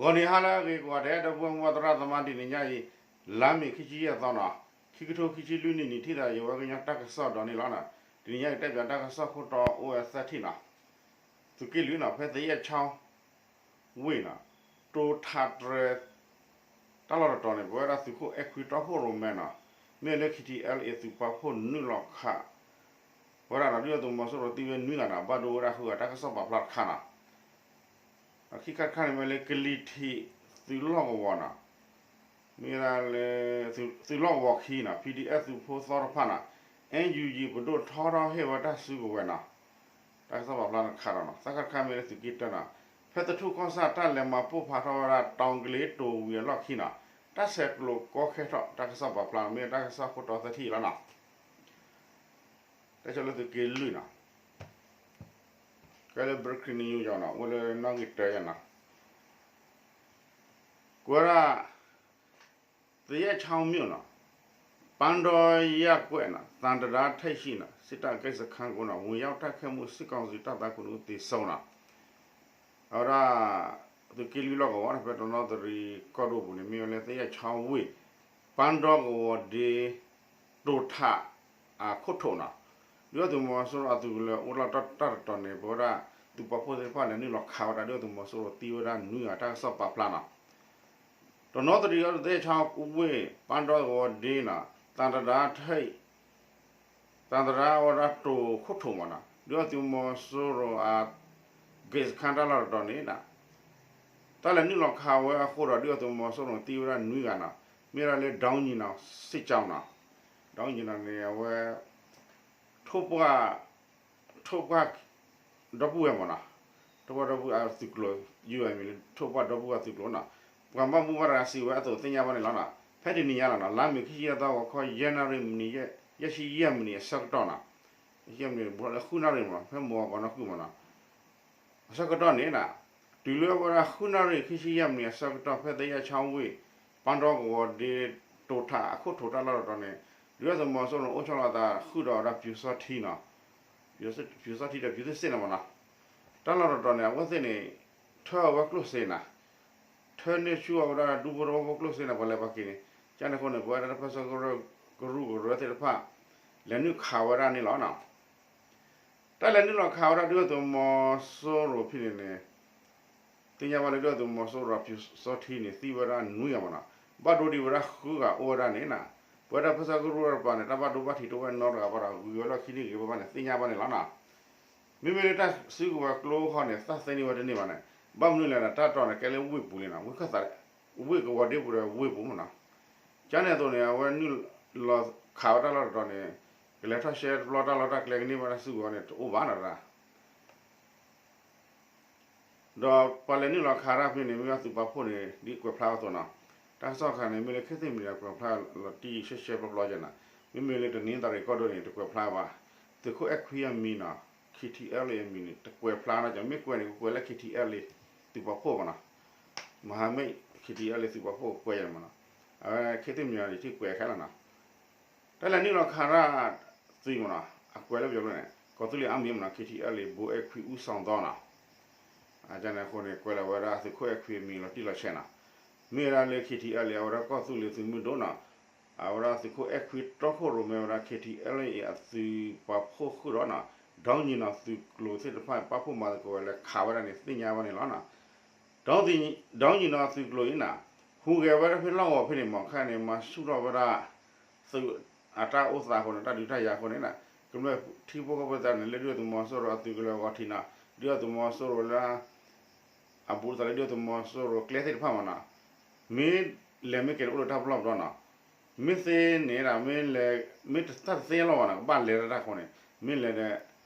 ဂီၤနံၤဟါလၢအဂ့ၤကိးဂၤဒဲး ဒီပုၢ်ဝဲၢ်မိၢ်ပၢ်သရၣ်သမါ တနံၤညါအံၤ လါမ့ၤခံဆံယဲၢ်သီနီၤ, ခံကထိခံဆံလွံၢ်နံၣ်န့ၣ် ထံၣ်သးယဝဲကညီတၢ်ကစီၣ်ဒီးန့ၣ်လီၤ. တနံၤညါအံၤတဲပၠးတၢ်ကစီၣ်ခိၣ်တီအိၣ်ဝဲသၢထံၣ်နီၤ, သုးက့လွံၢ်နီၤ ဖဲသယဲၢ်ဆီ ဝ့ၢ်နီၤ တိာ်ထးတြဲၤ တၢ်လီၢ်တတီၤန့ၣ် ပဝဲဒၣ်သုးခိၣ်အဲၣ်ခွံတီခိၣ်ရိၣ်မဲနီၤ, မ့ၢ်လၢ ခ့ထံအၣ်လ်အ့ သုးပာ်ဖှိၣ်နုာ်လီၤခး ဝဲဒၣ်ဒီး ဒုၣ်ဒါသုးမီၤစိရိၤသံဝဲနွံဂၤနီၤ, ဘၣ်ဒိဝဲဒၣ်ဃုဂၤ တၢ်ကစီၣ်ပာ်ဖျါတခါနီၤ. ဒီးခံခါတခါန့ၣ် မ့ၢ်လၢကလံၤထံးသုးလီၢ်ကဝီၤနီၤ, မ့ၢ်ဝဲဒၣ်လၢ သုးလီၢ်ကဝီၤခံနီၤ ပီၣ်ဒံၣ်အဲၣ် သုးဖိသီတဖၣ်နီၤ, အၣ်ယူၣ်ယံၣ် ပဒိၣ်ထီထီၣ်ဟ့ၣ်ဝဲတၢ်စုကဝဲၤနီၤ, တၢ်ကစီၣ်ပာ်ဖျါတခါဒီးနီၤ. သၢခါတခါမ့ၢ်လၢသုးက့တၢနီၤ, ဖဲသထူၣ်ကီၢ်ဆၣ်တၢ်လဲၤမၤပိၢ်ဖးထီၣ်ဝဲဒၣ် တီၤကလ့တိၤဝံၤအလီၢ်ခံနီၤ, တၢ်ဆဲးကျိးကီခဲထီၣ် တၢ်ကစီၣ်ပာ်ဖျါ မ့ၢ်တၢ်ကစီၣ်ခိၣ်တီသၢထံၣ်လီၤနီၤ. တၢ်ကစီၣ်လၢသုးက့လွံၢ်နီၤ, ကဲလၢ breaking news ယီၤနီၤ, အိၣ်လၢနီၣ်ဂံၢ်တၢယၤနီၤ, ကွဲးဒၣ် သယဲၢ်ဆီမ့ၢ်နီၤ, ပန်းတောရပ်ကွက်နီၤ သံတံတားထိပ်ရှိနီၤ စစ်တပ်ဂိတ်စခန်းကိုနီၤ ဝင်ရောက်တိုက်ခိုက်မှု စစ်ကောင်စီတပ်သား ခုနစ်ဦးသေဆုံးနီၤ. အဝဲဒၣ် သုးက့လွံၢ်လီၢ်ကဝီၤ ဖဲတနီသရံၣ်ကီၢ်ဒိၣ်ပူၤန့ၣ် မ့ၢ်ဝဲလၢသယဲၢ်ဆီဝ့ၢ် ပန်းတောကဝီၤဒ့ တိာ်ထး အခိၣ်ထိးနီၤ, ဒုၣ်ဒါသုးမီၤစိရိၤအသုးကလၢၤအိၣ်လီၤတၢ်တတီၤန့ၣ် ပဝဲဒၣ်သုးပာ်ဖှိၣ်သ့ၣ်တဖၣ်လဲၤနုာ်လီၤခးဝဲဒၣ် ဒုၣ်ဒါသုးမီၤစိရိၤသံဝဲဒၣ်နွံဂၤ တၢ်ကစီၣ်ပာ်ဖျါနီၤ. တနီသရံၣ်ကီၢ်ဒိၣ် သယဲၢ်ဆီဝ့ၢ် ပန်းတောကဝီၤဒ့နီၤ သံတံတားထိပ် သံတံတားဝဲဒၣ်တိၤခိၣ်ထိးမးနီၤ ဒုၣ်ဒါသုးမီၤစိရိၤအ ဂိတ်စခန်း တၢ်လီၢ်တတီၤန့ၣ် တၢ်လဲၤနုာ်လီၤခးဝဲအဃိဒီး ဒုၣ်ဒါသုးမီၤစိရိၤသံဝဲဒၣ်နွံဂၤနီၤ, မ့ၢ်ဝဲဒၣ်လၢ ဒီနံၤနီၤစ့ၢ်ကီးနီၤ, ဒီနံၤနီၤန့ၣ် အဝဲ ထိၣ်ပှၢ် ထိၣ်ပှၢ်ဒီပုၢ်ဝဲၢ်မးနီၤ, ထိၣ်ပှၢ်ဒီပုၢ်ဝဲၢ်အသုးကျိၤ ယုၢ်အမံၤလၢ ထိၣ်ပှၢ်ဒီပုၢ်ဝဲၢ်အသုးကျိၤနီၤ, ပှၤဘၣ်မူဘၣ်ဒါစံးဝဲအသိးသ့ၣ်ညါဘၣ်န့ၣ်လီၤနီၤ. ဖဲတနံၤညါလီၤနီၤ လါမ့ၤခံဆံယဲၢ်သီ ဂီၤခီယဲၢ်နၣ်ရံၣ်မံးနံး ယဲၢ်ဆံယဲၢ်မံးနံးအဆၢကတီၢ်နီၤ, ယဲၢ်ဆံယဲၢ်မံးနံး ဖဲမုၢ်ဂီၤကီးနီၢ်ကုၢ်မးနီၤ အဆၢကတီၢ်န့ၣ် တုၤလၢဝဲဒၣ်ဃုနၣ်ရံၣ်ခံဆံယဲၢ်မံးနံးအဆၢကတီၢ် ဖဲသယဲၢ်ဆီဝ့ၢ် ပန်းတောကဝီၤဒ့ တိာ်ထးအခိၣ်ထိးတၢ်လီၢ်တတီၤန့ၣ် ဒုၣ်ဒါသုးမီၤစိရိၤန့ၣ် အိၣ်ဆီလီၤအသးဃုာ်ဒီးဝဲဒၣ်ပျူစောထီးနီၤ, ပျူစောထီးဒီးပျူစောထီးစ့ၢ်န့ၣ်မးနီၤ, တၢ်လီၢ်တတီၤန့ၣ် အဝဲသ့ၣ်န့ၣ် ထၢအဝဲကျိၣ်စ့နီၤ, ထၢန့ၢ်ဆူၣ်အဝဲဒၣ်ဒူဖိသဝီဖိကျိၣ်စ့န့ၣ် ပှၤလဲၤပှၤက့ၤန့ၣ်, ကန့ၣ်အဃိန့ၣ် ပဝဲဒၣ်တၢ်ပၢဆှၢကရူၢ်ကရၢသ့ၣ်တဖၣ် လဲၤနုာ်ခးဝဲဒၣ်န့ၣ်လီၤနီၤ. တၢ်လဲၤနုာ်လီၤခးဝဲဒၣ်ဒုၣ်ဒါသုးမီၤစိရိၤဖဲန့ၣ်န့ၣ် သ့ၣ်ညါဘၣ်လၢဒုၣ်ဒါသုးမီၤစိရိၤပျူစောထီးန့ၣ် သံဝဲဒၣ်နွံဂၤမးနီၤ, ဘၣ်ဒိဒံးဝဲဒၣ်ဃုဂၤအိၣ်ဝဲဒၣ်န့ၣ်နီၤ, ပဝဲဒၣ်တၢ်ပၢဆှၢကရူၢ်တပၤန့ၣ် တၢ်ဘၣ်ဒိဘၣ်ထံးတအိၣ်ဝဲနီတဂၤဘၣ်ဒီး ဂုၤဝဲလီၢ်ခံန့ၢ်ဂ့ၤဘၣ်ဘၣ်န့ၣ် သ့ၣ်ညါဘၣ်န့ၣ်လီၤနီၤ. မ့မ့ၢ်လၢတၢ်စုကဝဲၤကျိခီန့ၣ် သးသ့န့ၢ်ဝဲတန့ၢ်ဘၣ်န့ၣ်, ဘၣ်မနုၤလဲၣ်ဒီး တၢ်တီၤန့ၣ် ကဲလၢဝ့ၢ်ပူၤလံနီၤ, ဝ့ၢ်ကဝီၤဒ့ပူၤဒီးဝ့ၢ်ပူၤမးနီၤ. ကန့ၣ်အသိးန့ၣ် အဝဲနုာ်လီၤခးဝဲတၢ်လီၢ်တတီၤန့ၣ် ကလဲၤထီၣ်ရှဲတဘျီတၢ်လီၢ်တၢ်ကျဲကန့ၢ်ဘၣ်တၢ်စုကဝဲၤန့ၣ် တအိၣ်ဘၣ်နီၤတဂၤ ဒီးပှၤလဲၤနုာ်လီၤခးတၢ်ဖဲန့ၣ် မ့ၢ်ဝဲသုးပာ်ဖှိၣ်န့ၣ် ဒ်ကွဲးဖျါအသိးနီၤ, တၢ်ကစီၣ်တခါန့ၣ် မ့ၢ်လၢခ့သ့ၣ်မံၤဒီးကွဲးဖျါလီၤတံၢ်ရှဲရှဲပျီပျီကနီၤ, မ့မ့ၢ်လၢတနံၤသရံၣ်ကီၢ်ဒိၣ်န့ၣ် တကွဲးဖျါဘၣ်, သုးခိၣ်အဲၣ်ခွံအမံၤနီၤ ခ့ထံအၣ်လ့အမံၤန့ၣ် တကွဲးဖျါနီၤ, မ့ၢ်ကွဲးန့ၣ် ကကွဲးလၢ ခ့ထံအၣ်လ့ သုးပာ်ဖှိၣ်မးနီၤ, မဟာမိတ် ခ့ထံအၣ်လ့ သုးပာ်ဖှိၣ်ကွဲးယဲၢ်မးနီၤ, အဝဲခ့သ့ၣ်မံၤဒီးထံၣ်ကွဲးခဲလၢာ်နီၤ တၢ်လဲၤနုာ်လီၤခးတၢ်သ့မးနီၤ, အကွဲးလၢပယီၤကျိာ်န့ၣ် ကီၢ်သူလ့ၤအါမံၤမးနီၤ ခ့ထံအၣ်လ့ ဗိုလ်အဲၣ်ခွံ ဦးဆောင်သောနီၤ, အန့ၣ်အဃိန့ၣ် ကွဲးလီၤဝဲဒၣ်သုးခိၣ်အဲၣ်ခွံအမံၤလီၤတံၢ်လီၤဆဲးနီၤ, မ့ၢ်ဝဲဒၣ်လၢ ခ့ထံအၣ်လ့ အဝဲဒၣ်ကီၢ်သူလ့ၤသုးမုၢ်ဒိၣ်နီၤ, အဝဲဒၣ်သုးခိၣ်အဲၣ်ခွံတီခိၣ်ရိၣ်မဲဝဲဒၣ် ခ့ထံအၣ်လ့ အသုးပာ်ဖှိၣ်ဃုာ်ဒီးနီၤ, ဒီနံၤနီၤသုးကျိၤသ့ၣ်တဖၣ်ပာ်ဖှိၣ်မၤသကိးဝဲလၢခးဝဲဒၣ်န့ၣ် သ့ၣ်ညါဘၣ်န့ၣ်လီၤနီၤ. ဒီနံၤနီၤသုးကျိၤအံၤနီၤ, ဟူးဂဲၤဝဲဒၣ်ဖဲလီၢ်ကဝီၤဖဲန့ၣ် မ့ၢ်ခါန့ၣ် မၤဆူၣ်ထီၣ်ဝဲဒၣ် သုးအတၢ်အိၣ်သးအဃိန့ၣ် တၢ်ဒုးတၢ်ယၤအဃိန့ၣ် ကမျၢၢ်ထံဖိကီၢ်ဖိသ့ၣ်န့ၣ် လၢဒုၣ်ဒါသုးမီၤစိရိၤအသုးကလၢၤဂီၤထံးနီၤ, ဒုၣ်ဒါသုးမီၤစိရိၤလၢ အဘူးသးလၢဒုၣ်ဒါသုးမီၤစိရိၤကျဲသ့ၣ်တဖၣ်မးနီၤ, မ့ၢ်လဲၤမ့ၢ်က့ၤန့ၣ်အိၣ်လၢတၢ်ပလီၢ်ပဒီနီၤ, မ့ၢ်သ့န့ၣ်ဒီး မ့ၢ်လဲၤ မ့ၢ်တၢ်တသ့လီၤဘၣ်နီၤ ကဘၣ်လဲၤလၢတၢ်ဃိန့ၣ် မ့ၢ်လဲၤဒီး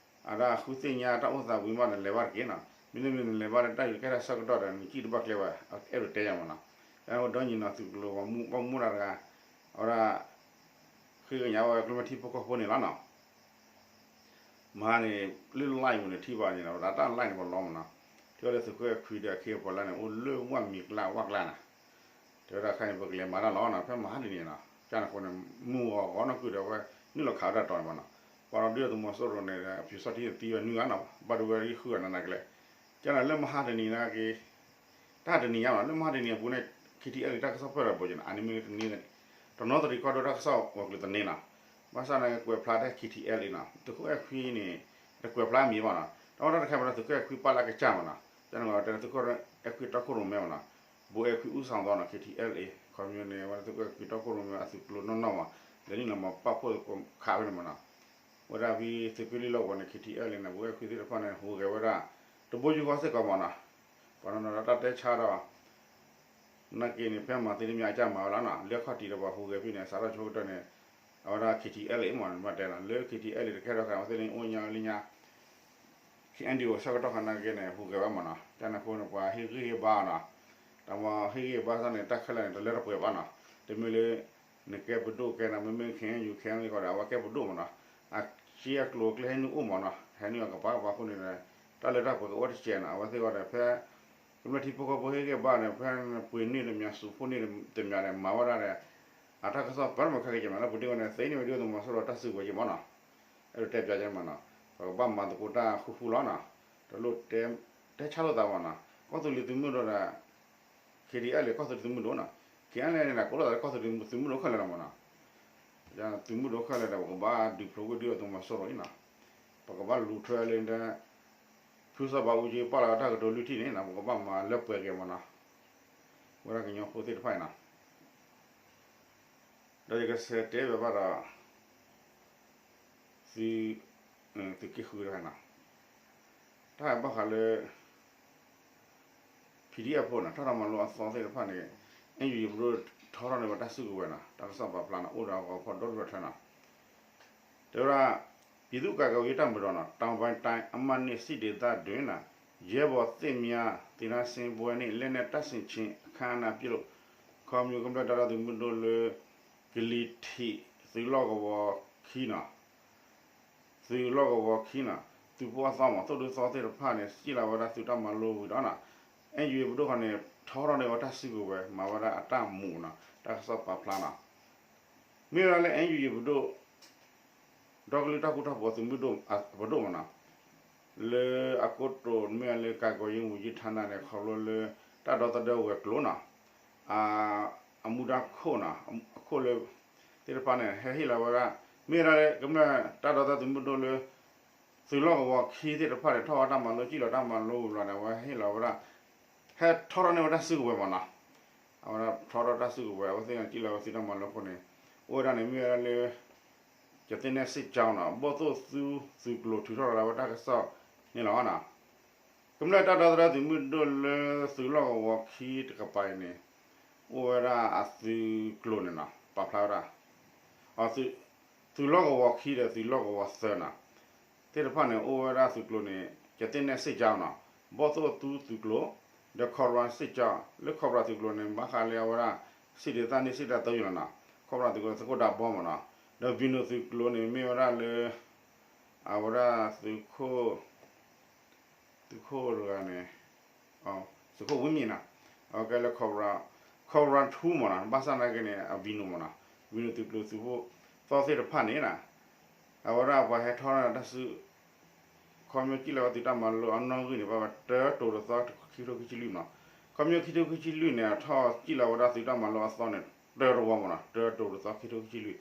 အတၢ်ဃုသ့ၣ်ညါတၢ်အိၣ်သးဝံၤမးဒီး လဲၤဘၣ်တက့ၢ်နီၤ, မ့တမ့ၢ်နလဲၤဘၣ်လၢတၢ်အုးကဲထီၣ်ဆၢကတီၢ်ဒီး နစံၣ်တဘၣ်ကျဲဘၣ် အဲၣ်ဒိးတဲယၤမးနီၤ, ဒီနံၤနီၤသုးကျိၤ ဘၣ်မူဘၣ်မူတၢ်တဂၤ အဝဲဒၣ် ဃ့ကညးဝဲကမျၢၢ်ထံဖိကီၢ်ဖိန့ၣ်လီၤနီၤ. မဟါန့ၣ် လၢ live ပူၤန့ၣ် ထံၣ်ဘၣ်န့ၣ်လီၤ တၢ် live န့ၣ်ပလီမးနီၤ, ထံၣ်ဝဲလၢသုးခိၣ်အဲၣ်ခွံဒီးအခ့အပှၤလၢန့ၣ် အိၣ်လၢဝၣ်မံၤကျါဝၣ်ကျါနီၤ, တဲဝဲဒၣ်ခဲအံၤန့ၣ် ပကလဲၤမၤတၢ်လီၤနီၤ ဖဲမဟါတနံၤနီၤ, ကန့ၣ်အဃိန့ၣ် မုၢ်ဂီၤဂီၤနီၢ်ကုၢ်ဒီးဝဲ နုာ်လီၤခးဝဲဒၣ်တီၤန့ၣ်မးနီၤ, ပှၤဒီးဒုၣ်ဒါသုးမီၤစိရိၤန့ၣ် ပျူစောထီးသံဝဲနွံဂၤနီၤ ဘၣ်ဒိဝဲဃုဂၤနးနးကလဲာ်, ကန့ၣ်လၢမဟါတနံၤနာ်က့ၤ တၢ်တနံၤညါနီၤ လၢမဟါတနံၤအပူၤန့ၣ် ခံထံအဲလ့ၣ် တၢ်ကစီၣ်ပၢၢ်ဒီးဘိးကနီၤ အန့ၣ်မ့ၢ်လၢတနံၤ တနီသရံၣ်ကီၢ်ဒိၣ်တၢ်ကစီၣ်ဝဲၤကျိၤသန့နီၤ, ဘၣ်ဆၣ်န့ၣ်ကွဲးဖျါထဲ ခံထံအဲလ့ၣ်နီၤ သုးခိၣ်အဲၣ်ခွံန့ၣ် တကွဲးဖျါမံၤဘၣ်နီၤ, တၢ်ဝဲတၢ်တခါမ့ၢ်ဒီးသုးခိၣ်အဲၣ်ခွံပာ်လၢအကစၢ်မနီၤ, ကန့ၣ်တဲသုးခိၣ်အဲၣ်ခွံတီခိၣ်ရိၣ်မဲမနီၤ, ဘိးအဲၣ်ခွံအူစီၣ်သီနီၤ ခံထံအဲလ့ၣ် ခီမ့ၢ်န့ၣ် အဝဲသုးခိၣ်အဲၣ်ခွံတီခိၣ်ရိၣ်မဲအသုးကျိၤနီၢ်နီၢ်မး, လဲၤနုာ်လီၤမၤပာ်ဖှိၣ်သကိးခးဖဲန့ၣ်မနီၤ, ဝဲဒၣ်ဖဲသုးက့လွံၢ်လီၢ်ကဝီၤန့ၣ် ခံထံအဲလ့ၣ်န့ၣ် ဘိးအဲၣ်ခွံသ့ၣ်တဖၣ်န့ၣ် ဟူးဂဲၤဝဲဒၣ် တဘိယူၢ်ဃီစ့ၢ်ကီးမနီၤ, ပှၤနီၤနီၤတၢ်တဲဆါဒီး နာ်က့န့ၣ် ဖဲမၤသ့တမံၤအကစၢ်မၤဝဲလီၤနီၤ, လၢခီၣ်ထံးဒီးပှၤဟူးဂဲၤဖဲန့ၣ် စးထီၣ်ဆိကတၢၢ်န့ၣ် အဝဲဒၣ် ခံထံအဲလ့ၣ် မ့ၢ်မၤတဲနီၤ လၢ ခံထံအဲလ့ၣ် တကဲထီၣ်ဃာ်ဝဲသ့ၣ်န့ၣ် အိၣ်ညါလၢညါ ခံအဒံၣ်အိၣ်ဆၢကတီၢ်ခါနာ်က့န့ၣ် ဟူးဂဲၤဝဲမနီၤ, ကန့ၣ်အဃိန့ၣ် ပှၤဟ့ၣ်ဂံၢ်ဟ့ၣ်ဘါနီၤ, တၢ်မ့ၢ်ဟ့ၣ်ဂံၢ်ဟ့ၣ်ဘါစ့ၢ်န့ၣ် တၢ်ခဲလၢာ်န့ၣ် တလၢတပှဲၤဘၣ်နီၤ, တမ့ၢ်လၢ နကဲပဒိၣ်ကဲနီၤ, မ့မ့ၢ် ခ့ၣ်အဲၣ်ယူၣ် ခ့ၣ်အဲၣ်ယူၣ် ဃီဒီး အဝဲကဲပဒိၣ်မနီၤ, အစ့အကျိၤအကျဲဟဲနုာ်အိၣ်မနီၤ, ဟဲနုာ်အကပၤကပၤအဃိန့ၣ် တၢ်လၢတၢ်ပှဲၤကအိၣ်တစဲးနီၤ, အဝဲသ့ၣ်ဃီဒီးဖဲ ကမျၢၢ်ထံဖိကီၢ်ဖိဟ့ၣ်ဂံၢ်ဘါန့ၣ် ဖဲပှ့ၤန့ၢ်တမံၤ စူးဖှိၣ်န့ၢ်တမံၤန့ၣ် မၤဝဲဒၣ်ဒီး အတၢ်ကစီၣ်ပၢၢ်မုာ်ခဲကဲမး လၢပူၤတ့ၢ်ဝဲန့ၣ် သ့န့ၢ်ဝဲဒၣ်သုးမီၤစိရိၤတၢ်စုကဝဲၤက့မနီၤ, အဲၣ်ဒိးတဲပၠးကဲမနီၤ, ပကဘၣ်မၤသကိးတၢ်ဃူဃူလီၤနီၤ, တလိၣ်တဲဆါလိာ်သးမနီၤ, ကီၢ်သူလ့ၤသုးမုၢ်ဒိၣ်ဒီး ခံထံအဲလ့ၣ် ကီၢ်သူလ့ၤသုးမုၢ်ဒိၣ်နီၤ, ခံထံအဲလ့ၣ်န့ၣ် ကိးလီၤသးလၢကီၢ်သူလ့ၤသုးမုၢ်ဒိၣ်ခဲလၢာ်လီၤမနီၤ, သုးမုၢ်ဒိၣ်ခဲလၢာ်ဒီး ပကဘၣ်ဒုးဖျိဝဲဒၣ်သုးမီၤစိရိၤအံၤနီၤ, ပကဘၣ်လူၤထွဲလၢ ဖုစီၤဘးအူကၠံပာ်လီၤဝဲတၢ်ကတိၤလွံၢ်ထံၣ်န့ၣ် ပကဘၣ်မၤလၢပှဲၤက့ၤမနီၤ, ဝဲဒၣ်ကညီဖိသ့ၣ်တဖၣ်အံၤနီၤ, ဒီးယကဆဲးတဲဘၣ်ဘၣ်ဒီး သု သုးက့ဃုတခါနီၤ, တၢ်ဘၣ်ဃးလၢ PDF ဖိနီၤ တၢ်တၢ်မၤလိအသီသ့ၣ်တဖၣ်န့ၣ် အဲၣ်ယူၣ်ယံၤပဒိၣ်ထီထီၣ်န့ၢ်ဝဲတၢ်စုကဝဲၤနီၤ တၢ်ကစီၣ်ပာ်ဖျါနီၤ အိၣ်ဒီးအဂီၤဖီဒီတဖျၢၣ်ထၢနီၤ တဲဝဲဒၣ် ပြည်သူ့ကာကွယ်ရေးတပ်မတော်နီၤ တောင်ပိုင်းတိုင်းအမှတ်နှစ်စစ်ဒေသတွင်နီၤ ရဲဘော်သစ်များသင်တန်းဆင်းပွဲနှင့် လက်နက်တပ်ဆင်ခြင်းအခမ်းအနာ်ပြုလုပ် ခီမီကမျၢၢ်တၢ်ဒီသဒၢသုးမုၢ်ဒိၣ်လၢ ကလံၤထံး သုးလီၢ်ကဝီၤခံနီၤ သုးလီၢ်ကဝီၤခံနီၤ သုးဖိအသီမး သိၣ်ဒူသီသ့ၣ်တဖၣ်န့ၣ် စံၣ်လီၤဝဲဒၣ်သုးတၢ်မၤလိဝံၤဒီးနီၤ အဲၣ်ယူၣ်ယံၤပဒိၣ်ဃီန့ၣ် ထီထီၣ်န့ၢ်ဝဲတၢ်စုကဝဲၤ မၤဝဲဒၣ်အတၢ်မူးနီၤ တၢ်ကစီၣ်ပာ်ဖျါနီၤ မ့ၢ်ဝဲဒၣ်လၢ အဲၣ်ယူၣ်ယံၤပဒိၣ် ဒီကလုာ်တၢ်ဃူတၢ်ဖိးသုးမုၢ်ဒိၣ်ပဒိၣ်မးနီၤ လၢအကိတိာ်မ့ၢ်ဝဲလၢ ကာကွယ်ရေးဝန်ကြီးဌာနန့ၣ် ခီဖျိလၢ တၢ်ဒီသဒၢဝဲၤကျိၤနီၤ အမူဒါခိၣ်နီၤ အခိၣ်လၢ သ့ၣ်တဖၣ်န့ၣ် ဟဲဟ့ၣ်လီၤဝဲဒၣ် မ့ၢ်ဝဲဒၣ်လၢ ကမျၢၢ်တၢ်ဒီသဒၢသုးမုၢ်ဒိၣ်လၢ သုးလီၢ်ကဝီၤခံသ့ၣ်တဖၣ်န့ၣ် ထီၣ်ဝဲတၢ်မၤလိ စံၣ်လီၤတၢ်မၤလိဝံၤဘျီန့ၣ် အဝဲဟ့ၣ်လီၤဝဲဒၣ် ဟဲထီထီၣ်န့ၢ်ဝဲတၢ်စုကဝဲၤမးနီၤ အဝဲဒၣ်ထီထီၣ်တၢ်စုကဝဲၤ အဝဲသ့ၣ်န့ၣ် စံၣ်လီၤဝဲသုးတၢ်မၤလိအဃိန့ၣ် အိၣ်ဝဲဒၣ်န့ၣ်မ့ၢ်ဝဲဒၣ်လၢ ကသ့ၣ်နဲၣ်စ့ၣ်ကၠီနီၤ ဘီၣ်သိၣ်သုသုးကျိၤထုးထီၣ်လီၤဝဲတၢ်ကစီၣ်န့ၣ်လီၤနီၤ ကမျၢၢ်တၢ်ဒီသဒၢသုးမုၢ်ဒိၣ်လၢသုးလီၢ်ကဝီၤခံတကပၤအံၤန့ၣ် အိၣ်ဝဲဒၣ်အသုးကျိၤန့ၣ်နီၤ ပာ်ဖျါဝဲဒၣ် သုးလီၢ်ကဝီၤခံဒီးသုးလီၢ်ကဝီၤသၢနီၤ သ့ၣ်တဖၣ်န့ၣ် အိၣ်ဝဲဒၣ်သုးကျိၤန့ၣ် ကသ့ၣ်နဲၣ်စ့ၣ်ကၠီနီၤ ဘီၣ်သိၣ်သုသုးကျိၤ ဒီး Cobra စ့ၣ်ကၠီ လၢ Cobra သုးကျိၤန့ၣ် ဘၣ်ဃးလၢအဝဲဒၣ် စံၣ်ဒသၣ်န့ၣ် စံၣ်ဒသၣ်သုးယိာ်လီၤနီၤ Cobra သုးကျိၤန့ၣ် သုးခိၣ်ဒးဘီမးနီၤ ဒီး Venom သုးကျိၤန့ၣ် မ့ၢ်ဝဲဒၣ်လၢ အဝဲဒၣ်သုးခိၣ် သုးခိၣ်တဂၤန့ၣ် သုးခိၣ်ဝံမံၤနီၤ အဝဲကဲလၢ Cobra Cobra two မးနီၤ ဘၣ်ဆၣ်နာ်က့န့ၣ် အ Venom မးနီၤ Venom သုးကျိၤသုးဖိသီသ့ၣ်တဖၣ်န့ၣ်နီၤ အဝဲဒၣ်ပှၤဟဲထီၣ်တၢ်စု ခီမီစံၣ်လီၤဝဲသုးတၢ်မၤလိအနီၣ်ဂံၢ်န့ၣ် ဘၣ်ဝဲတၢတိၤတသီ ခံထိခံဆံလွံၢ်မးနီၤ ခီမီခံထိခံဆံလွံၢ်န့ၣ် အထီၣ်စံၣ်လီၤဝဲဒၣ်သုးတၢ်မၤလိအသီန့ၣ် တၢတဝီမးနီၤ တၢတိၤတသီ ခံထိခံဆံလွံၢ်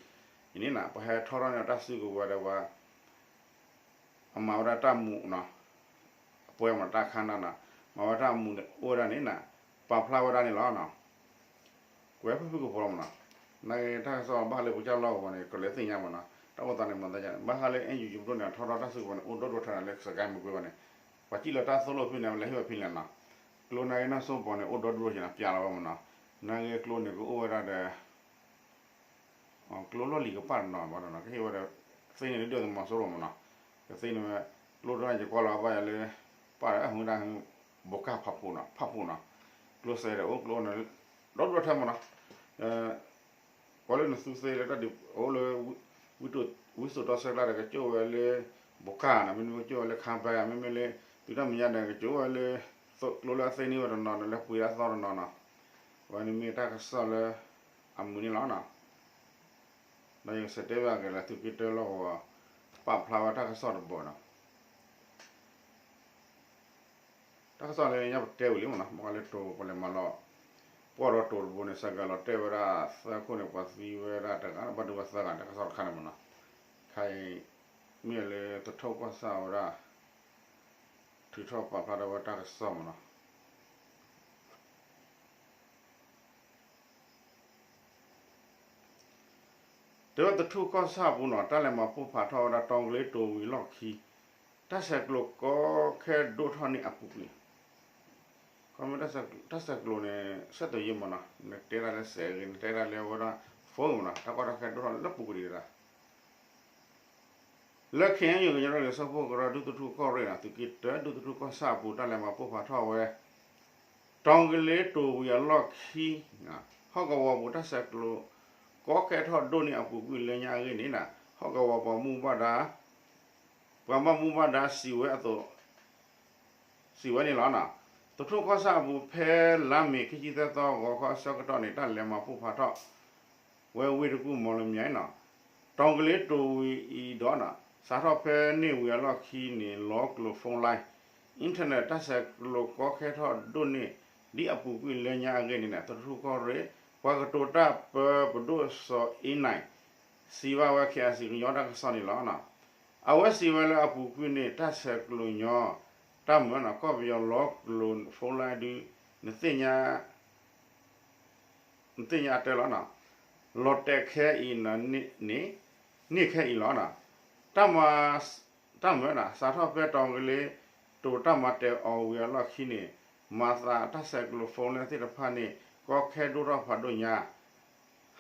အံၤန့ၣ်နီၤ ပှၤဟဲထီၣ်ထီၣ်န့ၢ်တၢ်စုကဝဲၤဒီးပှၤ အမၤဝဲဒၣ်တၢ်မူးနီၤ အပှဲၤမးတၢ်ခါနၢ်နီၤ မၤဝဲတၢ်မူးအိၣ်ဝဲဒၣ်န့ၣ်နီၤ ပာ်ဖျါဝဲဒၣ်န့ၣ်လီၤနီၤ ကွဲးဖုၣ်ဖုၣ်ကဖီလီၤမးနီၤ နာ်က့တၢ်ကစီၣ်ဘၣ်ဃးလၢပကစၢ်လီၢ်ကဝီၤန့ၣ် ကလဲၤသ့ၣ်ညါမးနီၤ တၢ်အိၣ်သးန့ၣ်မၤသးယါန့ၣ် ဘၣ်ဃးလၢ အဲၣ်ယူၣ်ယံၤပဒိၣ်န့ၣ် ထီထီၣ်တၢ်စုကဝဲၤန့ၣ် အိၣ်ဒီဒူၣ်ထဲန့ၣ်လၢစကဲမုၢ်ကွ့ဝဲန့ၣ် ပှၤစံၣ်လီၤတၢ်သိၣ်လိဖဲန့ၣ် လဲၤဟ့ၣ်ဝဲဖဲလဲၣ်နီၤ ကျိနာ်က့နီၢ်စိဘီန့ၣ် အိၣ်ဒီဒူၣ်ထဲန့ၣ် ပျဲလီၤဝဲမးနီၤ နာ်က့ကျိန့ၣ် ကအိၣ်ဝဲဒၣ်ဒီး ကျိလီၢ်လံၤကပၣ်တနီၤဘၣ်နီၤ ကဟ့ၣ်ဝဲဒီး သ့န့ၢ်လၢဒုၣ်ဒါသုးမီၤစိရိၤမးနီၤ ကသ့န့ၢ်ဝဲ ကျိတနီၤယကွၢ်လီၤဘၣ်ယၤလၢ ပၣ်ဒီးအမူဒါ ဘိးကၢ်ဖးဖှိၣ်နီၤ ဖးဖှိၣ်နီၤ ကျိစဲဒီးအိၣ်ကျိန့ၣ် ဒီဒူၣ်ထဲမးနီၤ ကွၢ်လၢနသူသ့လၢတၢ်ဒုးအိၣ်လၢ ဝံစိာ်တီဆၢကျါဒီး ကကၠိၣ်ဝဲလၢ ဘိးကၢ်နီၤ မ့မ့ၢ်ကကၠိၣ်ဝဲလၢခါဘဲ မ့မ့ၢ်လၢ သုးတၢ်မဲာ်ညါဒီး ကကၠိၣ်ဝဲလၢ ကျိလၢအသ့န့ၢ်ဝဲတနီၤဒီး လၢပှ့ၤတၢ်သီတနီၤနီၤ ဝဲန့ၣ်မ့ၢ်တၢ်ကစီၣ်လၢ အမုာ်န့ၣ်လီၤနီၤ ဒီးယကဆဲးတဲဘၣ်က့ၤလၢသုးက့တၢလီၢ်ကဝီၤ ပာ်ဖျါဝဲတၢ်ကစီၣ်တဘီနီၤ တၢ်ကစီၣ်လၢညါပတဲဝံၤလံမ့ၢ်နီၤ, မ့ၢ်လၢတိၤပလဲၤမၤလီၤ, ပှီၢ်ဒီးတိၤတဘိန့ၣ် စဲးကဲးလီၤတဲာ်ဝဲဒၣ်သၢခိၣ်န့ၣ် ပှၤသံဝဲဒၣ်တဂၤ ဘၣ်ဒိဝဲသၢဂၤ တၢ်ကစီၣ်တခါန့ၣ်မ့ၢ်နီၤ, ခဲအံၤ မ့ၢ်လၢသထူၣ်ကီၢ်ဆၣ်ဝဲဒၣ် ထုးထီၣ်ပာ်ဖျါထီၣ်ဝဲတၢ်ကစီၣ်မ့ၢ်နီၤ. တဲဝဲသထူၣ်ကီၢ်ဆၣ်အပူၤနီၤ တၢ်လဲၤမၤပိၢ်ဖးထီၣ်ဝဲဒၣ် တီၤကလ့တိၤဝံၤအလီၢ်ခံ တၢ်ဆဲးကျိးကီခဲဒိၣ်ထီၣ်န့ၢ်အပူၤကွံာ်, ခီမ့ၢ်တၢ်ဆဲးကျိးန့ၣ် ဆဲးသိးယံာ်မ့ၢ်နီၤ, နတဲဒၣ်လၢစဲးဂ့ၤ နတဲဒၣ်လၢဝဲဒၣ် phone မ့ၢ်နီၤ, တၢ်ကီတၢ်ခဲဒိၣ်ထီၣ်လၢပူၤကွံာ်ဒံးဒၣ် လၢ ခ့ၣ်အဲၣ်ယူၣ် ကညီဒီကလုာ်စၢဖှိၣ်ကရၢ ဒူသထူၣ်ကီၢ်ရ့ၣ်နီၤ သုးက့တၢ ဒူသထူၣ်ကီၢ်ဆၣ်အပူၤ တၢ်လဲၤမၤပိၢ်ဖးထီၣ်ဝဲ တီၤကလ့တိၤဝံၤအလီၢ်ခံ ဟီၣ်ကဝီၤပူၤတၢ်ဆဲးကျိး ကီခဲထီၣ်ဒိၣ်န့ၢ်အပူၤကွံာ်လၢညါအဂ့ၢ်န့ၣ်နီၤ ဟီၣ်ကဝီၤပှၤမူဘၣ်ဒါ ပှၤဘၣ်မူဘၣ်ဒါစံးဝဲအသိး စံးဝဲန့ၣ်လီၤ. သထူၣ်ကီၢ်ဆၣ်အပူၤ ဖဲလါမ့ၤ ခံဆံသၢသီ ဂီၤခီအဆၢကတီၢ်န့ၣ် တၢ်လဲၤမၤပိၢ်ဖးထီၣ် ဝဲဝ့ၢ်တကူၣ် မီၣ်လမၠဲနီၤ, တီၤကလ့တိၤဝံၤအံၤဒီးနီၤ စးထီၣ်ဖဲန့ၣ်ဝံၤအလီၢ်ခံန့ၣ် လီၤကျိၤ phone line internet တၢ်ဆဲးကျိးကီခဲထီၣ်ဒိၣ်န့ၢ် ဒ်အပူၤကွံာ်လၢညါအဂ့ၢ်န့ၣ် သထူၣ်ကီၢ်ရ့ၣ် ပှၤကတိၤတၢ်ပၢ ပဒိၣ်စီၤအ့နၢၣ် စံးဘၣ်ဝဲ ခ့ၣ်အဲၣ်စံၣ် ကညီတၢ်ကစီၣ်န့ၣ်လီၤ. အဝဲစံးဝဲလၢအပူၤကွံာ်န့ၣ် တၢ်ဆဲးကျိးညီ တၢ်မၢနီၤ ကီၢ်ပယီၤလီၤကျိၤ phone line ဒု နသ့ၣ်ညါ နသ့ၣ်ညါအတၢ်လီၤနီၤ, လီၤတဲာ်ခဲအံၤန့ၣ် န့ၢ်ခဲအံၤလီၤနီၤ, တၢ်မၤ တၢ်မၢနီၤ စးထီၣ်ဖဲတီၤကလ့တိၤတၢ်မၤတဲာ်အီၤဝံၤအလီၢ်ခံန့ၣ် မၤသးတၢ်ဆဲးကျိး phone line သ့ၣ်တဖၣ်န့ၣ် ကီခဲဒိၣ်ထီၣ်ဖးဒိၣ်ညါ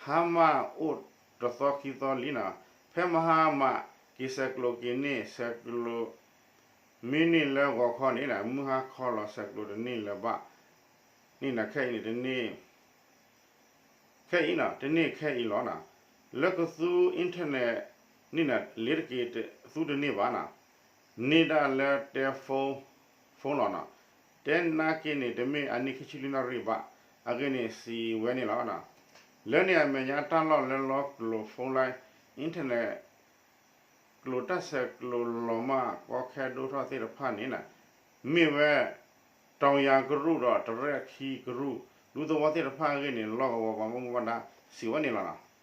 ဟါမၢ်အိၣ်တသီခံသီလံနီၤ, ဖဲမဟါမၢ်က့ၤဆဲးကျိးက့ၤန့ၢ် ဆဲးကျိး မ့ၢ်န့ၢ်လၢဂီၤခီန့ၣ် မုၢ်ဟါခီလီၤ ဆဲးကျိးတန့ၢ်လၢၤဘၣ်န့ၣ်နီၤ, ခဲအံၤန့ၣ်တန့ၢ် ခဲအံၤနီၤ တန့ၢ်ခဲအံၤလီၤနီၤ, လၢကသူ internet န့ၣ်နီၤ လ့ၤတက့ၤ သူတန့ၢ်ဘၣ်နီၤ, န့ၢ်ဒၣ်လၢတဲ phone phone လီၤနီၤ, တဲနာ်က့န့ၣ် တမ့ၢ်အနံၣ်ခံဆံလွံၢ်နၣ်ရံၣ်ဘၣ်, အဂ့ၢ်န့ၣ်စံးဝဲန့ၣ်လီၤ. လၢန့ၣ်အမဲာ်ညါ တၢ်လီၢ်လၢလီၤကျိၤ phone line internet ကျိၤတၢ်ဆဲးကျိးလီၤမၢ်ကီခဲဒိၣ်ထီၣ်သ့ၣ်တဖၣ်န့ၣ်နီၤ, မ့ၢ်ဝဲ တီၤယၤကရူၢ်ဒီးတရဲၣ်ခံကရူၢ် ဒူသဝီသ့ၣ်တဖၣ်အဂ့ၢ်န့ၣ် လီၢ်ကဝီၤပှၤဘၣ်မူဘၣ်ဒါစံးဝဲန့ၣ်လီၤနီၤ.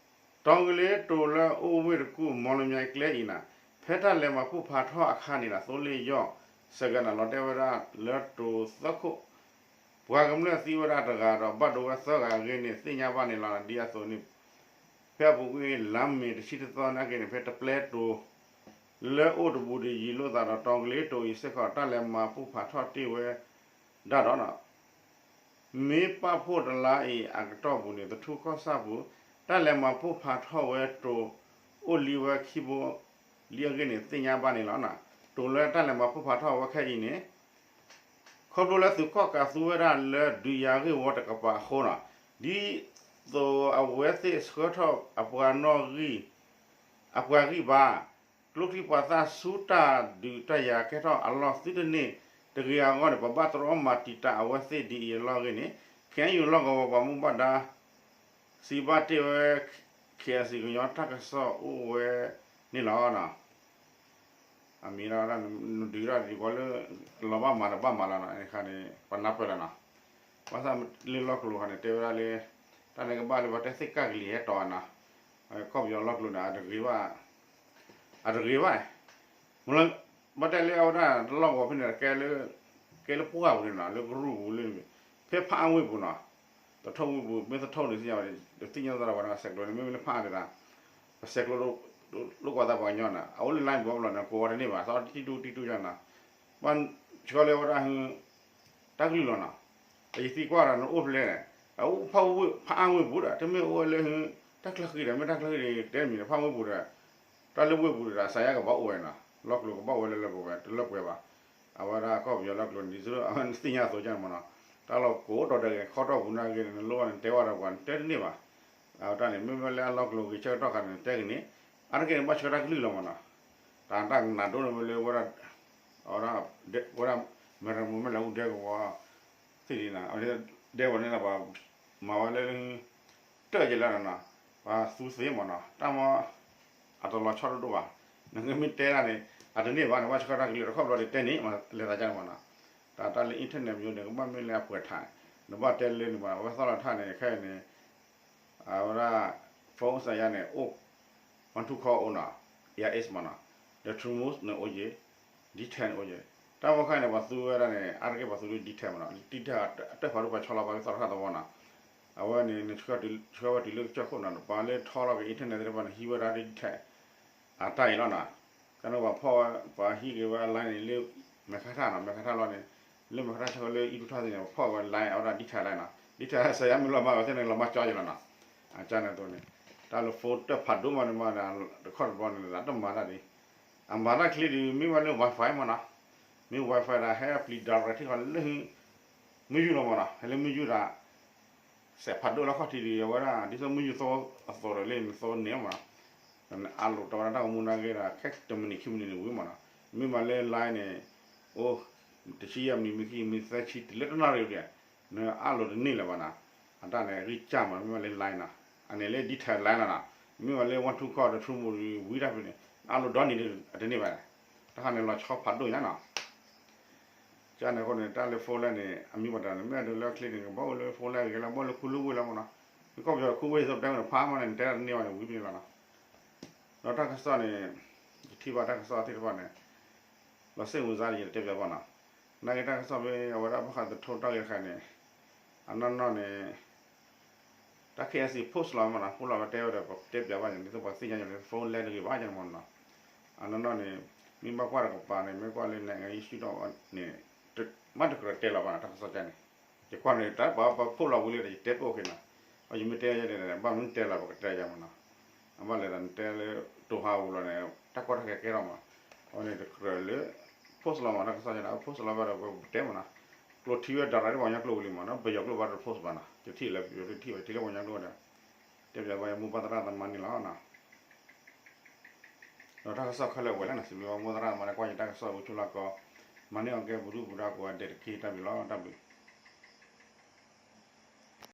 တီၤကလ့တိၤလၢအိၣ်ဝ့ၢ်တကူၣ် မီၣ်လမၠဲကျဲအံၤနီၤ, ဖဲတၢ်လဲၤမၤပိၢ်ဖးထီၣ်အခါန့ၣ်နီၤ သိလ့ၣ်ယီၢ် စဲးကဲးနီၤ လီၤတဲာ်ဝဲဒၣ်လၢတိၤသၢခိၣ် ပှၤကမျၢၢ်သံဝဲဒၣ်တဂၤဒီး ဘၣ်ဒိဝဲသၢဂၤအဂ့ၢ်န့ၣ် သ့ၣ်ညါဘၣ်န့ၣ်လီၤ. ဒ်အသိးန့ၣ် ဖဲအပူၤကွံာ်လါမ့ၤတဆံတသီနာ်က့န့ၣ် ဖဲတပျဲတိၤ လၢအိၣ်တဘူးတယံၤလိာ်သးဒီး တီၤကလ့တိၤအံၤစ့ၢ်ကီး တၢ်လဲၤမၤပိၢ်ဖးထီၣ်တ့ၢ်ဝဲဒၣ်ဒီး မ့ၢ်ပာ်ဖှိၣ်တလါအံၤအကတီၢ်ပူၤန့ၣ် သထူၣ်ကီၢ်ဆၣ်ပူၤ တၢ်လဲၤမၤပိၢ်ဖးထီၣ်ဝဲတိၤ အိၣ်လံဝဲခံဘိလံအဂ့ၢ်န့ၣ် သ့ၣ်ညါဘၣ်န့ၣ်လီၤ. တိၤလၢတၢ်လဲၤမၤပိၢ်ဖးထီၣ်ဝဲခဲအံၤန့ၣ် ခီဖျိလၢသုးကီၣ်ကးသူဝဲဒၣ်လၢဒုးယၤဂ့ၢ်ဝီတကပၤအဃိနီၤ, ဒ်သိးအဝဲသ့ၣ်ဆှၢထီၣ်အပှၤနီၣ်ဂံၢ် အပှၤဂံၢ်ဘါ ကျိချံမျိာ်သၣ်ဆူတၢ်ဒုးတၢ်ယၤကဲထီၣ်အလီၢ်သုတန့ၢ်တဂ့ၤအဂီၢ်န့ၣ် ပဘၣ်တြီမၤတံာ်တာ်အဝဲသ့ၣ်ဒ်အံၤအလီၢ်အဂ့ၢ်န့ၣ် ခ့ၣ်အဲၣ်ယူၣ် လီၢ်ကဝီၤပှၤမူဘၣ်ဒါ စံးဘၣ်တ့ၢ်ဝဲ ခ့ၣ်အဲၣ်စံၣ် ကညီတၢ်ကစီၣ်အိၣ်ဝဲန့ၣ်လီၤ. အမံၤဒၣ် နဒုးဒၣ်ဒ်ကီးလၢ လီၤဘၣ်မၤဒီးဘၣ်မၤလီၤနီၤ အခါန့ၣ် ပနၢ်ပၢၢ်လီၤနီၤ. ဘၣ်ဆၣ်လၢလီၢ်ကျိၤခါန့ၣ် တဲဝဲဒၣ်လၢ တၢ်န့ၣ်ကဘၣ်လၢပှၤတဲသ့ၣ်ကၢ်ကလံၤဟဲတီၤနီၤ, ကီၢ်ပယီၤလီၢ်ကျိၤန့ၣ် အတဂ့ၤဘၣ် အတဂ့ၤဘၣ် မ့ၢ်လၢ ဘၣ်တဲလၢအဝဲဒၣ်လီၢ်ကဝီၤဖဲန့ၣ် ကဲလၢ ကဲလၢပှၢ်ပူၤန့ၣ်နီၤ လၢကရူၢ်ပူၤလၢ ဖဲဖးအါဝ့ၢ်ပူၤနီၤ, သထူၣ်ဝ့ၢ်ပူၤ မ့ၢ်သထူၣ်န့ၣ်သ့ၣ်ညါဝဲ တသ့ၣ်ညါသးဒီးပှၤနီၤ ဆဲးကျိးန့ၣ် မ့မ့ၢ်လၢဖးအါဒၣ် ပဆဲးကျိး လိာ်ကွၢ်သးပှၤကညီနီၤ အအိၣ်လၢ line ဘီဘျီန့ၣ် ကိးဝဲတန့ၢ်ဘၣ် သီတံတူၢ်တံတူၢ်ယါနီၤ, ဘၣ်ဆှၢလၢဝဲဒၣ် တၢ်ကလုၢ်လီၤနီၤ, ယသံကွၢ်ဒီးနအိၣ်ဖဲလဲၣ်န့ၣ်, အအိၣ်ဖးဝ့ၢ် ဖးအါဝ့ၢ်ပူၤဒီး တမ့ၢ်အိၣ်ဝဲလၢ တၢ်ချၢဃံဒီး မ့ၢ်တၢ်ချၢဃံဒီး တဲမံၤဒီး ဖးဝ့ၢ်ပူၤဒီး တၢ်လၢဝ့ၢ်ပူၤဒီး စးယါကဘၣ်အိၣ်ဝဲနီၤ, လီၢ်ကျိၤကဘၣ်ဝဲလၢလၢပှဲၤပှဲၤ တလၢပှဲၤဘၣ်, အဝဲဒၣ်ကီၢ်ပယီၤလီၢ်ကျိၤန့ၣ် ဒ်သိးသ့ၣ်ညါအသိးကန့ၣ်မ့ၢ်နီၤ, တၢ်လီၢ်ကိးအိၣ်တီၤဒဲးဂ့ၤ ခီတီၢ်ပူၤနာ်ဂ့ၤန့ၣ် နလိၣ်ဘၣ်န့ၣ် တဲဝဲဒီးပှၤန့ၣ် တဲတန့ၢ်ဘၣ်, အဝဲတၢ်န့ၣ် မ့မ့ၢ်လၢအလီၢ်ကျိၤဂ့ၤဆၢကတီၢ်ခါန့ၣ် တဲဂ့ၤန့ၣ်, အါတက့ၢ်န့ၣ် ဘၣ်ဆှၢတၢ်ကလုၢ်လီၤမ့ၢ်နီၤ, တၢ်တၢ်ကနၣ်ဒိၣ်န့ၣ်ဝဲလၢဝဲဒၣ် အဝဲဒၣ် ဝဲဒၣ် မဲၢ်ရမူမဲၢ်လဲၤဟူဒဲကဝီၤ သ့ၣ်ဒ်နီၤ, ဒဲကဝီၤန့ၣ် ပှၤမၤဝဲလၢ တၢၢ်ယဲလၢနီၤ, ပှၤသူသ့မ့ၢ်နီၤ, တၢ်မ့ၢ် အတလီၤဆီတဒိၣ်ဘၣ်, နကမ့ၢ်တဲဒၣ်န့ၣ် အတန့ၢ်ဘၣ်န့ၣ် ဘၣ်ဆှၢတၢ်ကလုၢ်တခီဘျီဒီးတဲန့ၣ် မၤလဲၤသးကန့ၣ်မနီၤ, တၢ်တၢ်လၢ internet မ့ၢ်န့ၣ် ကဘၣ်မ့ၢ်လၢအပှဲၤထး, နဘၣ်တဲလၢန့ၣ်မနီၤ အဝဲသီၣ်လီၤထၣ်န့ၣ် ခဲအံၤန့ၣ် အဝဲဒၣ် phone စယါန့ၣ် အိၣ် one two call အိၣ်နီၤ, AirAce မနီၤ, ဒီး True Move န့ၣ်အိၣ်ယဲၢ်, DTAC န့ၣ်အိၣ်ယဲၢ်, တၢ်ဖီခိၣ်န့ၣ် ပှၤသူဝဲဒၣ်န့ၣ် အါတက့ၢ်ပှၤသူလၢ DTAC မနီၤ, DTAC အတၢၢ်ဖးဒိၣ်ပှၤဆီလီၤပှၤကသီၣ်တခါသဝီနီၤ, အဝဲန့ၣ် နဆှၢဝဲတုၤလၢကစၢၢ်ခိၣ်နီၤ ပှၤလၢထီလီၤက့ၤ internet သ့ၣ်တဖၣ်န့ၣ် ဟံးဝဲဒၣ် DTAC အတၢ်အံၤလီၤနီၤ, ကန့ၣ်ပှၤဖီၣ်ဝဲ ပှၤဟံးက့ၤဝဲ line န့ၣ်လၢ မဲာ်ခါထၣ်နီၤ, မဲာ်ခါထၣ်လီၤန့ၣ် လၢမဲာ်ခါထၣ်ဆၢလၢအံၣ်ထူၣ်ထၣ်သ့ၣ်န့ၣ် ပှၤဖီၣ်ဝဲ line အဝဲဒၣ် DTAC line နီၤ, DTAC စယါမ့ၢ်လီၤမၢ်ဝဲသ့ၣ်န့ၣ် လီၤမၢ်ကၠီယဲၢ်လီၤနီၤ, အကန့ၣ်အသိးန့ၣ် တၢ်လၢ phone တၢၢ်ဖးဒိၣ်မးန့ၣ်မး တခီတဘျီန့ၣ် အတမၤတၢ်ဒ် အမၤတၢ်ချ့ဒ် မ့ၢ်ဝဲလၢ Wi-Fi မနီၤ, မ့ၢ် Wi-Fi ဒီးဟဲပျံၤ direct ထံၣ်ဃီလၢ မုၢ်ယူၢ်လီၤမနီၤ, ဟဲလၢမုၢ်ယူၢ်ဒီး စဲးဖးဒိၣ်လၢခီၣ်ထံးဒီး အဝဲဒၣ် ဒ်သိးမုၢ်ယူၢ်သီအသိးဒီးလၢနသိန့ၣ်မနီၤ, အလိၤတီဝဲဒၣ်တၢ်ဂီၤမူနာ်က့ဒီး ခဲတမံၤနံၤခံမံၤနံၤန့ၣ်ဝံၤမနီၤ, မ့ၢ်မးလၢ line န့ၣ် အိၣ် တဆံယဲၢ်မံၤ မံၤခံမံၤသၢဆံ တုၤလၢတနၣ်ရံၣ်ဒီး နအလိၤတန့ၢ်လၢၤဘၣ်နီၤ, အတၢ်န့ၣ် အဂံၢ်စၢ်မး မ့ၢ်မးလၢ line နီၤ, အန့ၣ်လၢ DTAC line လီၤနီၤ, မ့ၢ်မးလၢ one two call ဒီး True Move ဝံၤတၢ်ဖဲန့ၣ် အလိၤဒီနံၤဒီး အတန့ၢ်ဘၣ်, တၢ်ခါန့ၣ်လီၤဆီဖးဒိၣ်ညါနီၤ ကန့ၣ်အဃိန့ၣ် တၢ်လၢ phone လဲၣ်န့ၣ် အမံၤပှၤတၢ်န့ၣ် မ့ၢ်အဒိးလၢအချ့န့ၣ် ကဘၣ်အိၣ်လၢ phone လဲၣ်ဂ့ၤလၢ ဘၣ်အိၣ်လၢခူလၢဝ့ၢ်လီၤမနီၤ, မ့ၢ်ကီၢ်ပယီၤခူဝ့ၢ်သိးပတဲဝဲန့ၣ် ဖးမးန့ၣ် နတဲတၢ်တန့ၢ်ဘၣ်န့ၣ် ဝံၤဖဲန့ၣ်လီၤနီၤ, ဒီးတၢ်ကစီၣ်န့ၣ် ယထံၣ်ဘၣ်တၢ်ကစီၣ်သ့ၣ်တဖၣ်န့ၣ် လီၤစ့ၣ်မုာ်စါဒီး ယတဲပၠးဘၣ်နီၤ, နာ်က့တၢ်ကစီၣ်ဖဲအဝဲဒၣ်ဘၣ်ဃးသထူတၢ်ဂ့ၢ်တခါန့ၣ် အနီၢ်နီၢ်န့ၣ် တၢ် KIC post လီၤမနီၤ, post လီၤဝဲတဲဝဲဒီး ပတဲပၠးဘၣ်န့ၣ် ဒ်သိးပှၤသ့ၣ်ညါန့ၣ် phone လဲၣ်တဂ့ၤဘၣ်ယမနီၤ, အနီၢ်နီၢ်န့ၣ် မ့ၢ်ဘၣ်ကွၢ်တကပၤန့ၣ် မ့ၢ်ကွၢ်လၢ နိုင်ငံရေးရှုထောင့် န့ၣ် ဘၣ်တကြၢးတဲလီၤဘၣ်နီၤ တၢ်ကစီၣ်ကန့ၣ်, ယကွၢ်န့ၣ် တၢ်ပှၤပ post လီၤဝံၤလံဒီး ယတဲပအိၣ်က့ၤနီၤ, အယမ့ၢ်တဲယဲန့ၣ် ဘၣ်မနုၤတဲလီၤ ပကတဲယမနီၤ, အဘၣ်လဲၤဒီးနတဲလၢ တိၤဟးဂူၤလီၤန့ၣ် တၢ်ကီတၢ်ခဲကဲထီၣ်မး, အဝဲန့ၣ်တကြၢးလၢ post လီၤမး တၢ်ကစီၣ်ကန့ၣ် အ post လီၤဘၣ်ဒီး ပတဲမနီၤ, ကျိထံဝဲဒၣ်ရၣ်ဒ်ပှၤကညီကျိပူၤလံမးနီၤ, ပယီၤကျိဘၣ်တ post ဘၣ်နီၤ, ယထံၣ်လၢပယီၤထံၣ်ဝဲထံၣ်လၢပှၤကညီကျိဒီး တဲပၠးဘၣ်ယမိၢ်ပၢ်သရၣ်သမါန့ၣ်လီၤနီၤ, ဒီးတၢ်ကစီၣ်ခဲလၢာ်ဝဲလၢနီၤ စံးဘျုးဘၣ်မိၢ်သရၣ်သမါလၢကွၢ်ယတၢ်ကစီၣ်ဝံၤဆူလီၢ်ကီၢ်, မၤန့ၢ်အီၤကဲပဒုၣ်ပဒါကိးဂၤဒဲးတက့ၢ် တၢ်ဘျုးလီၤ တၢ်ဘျုး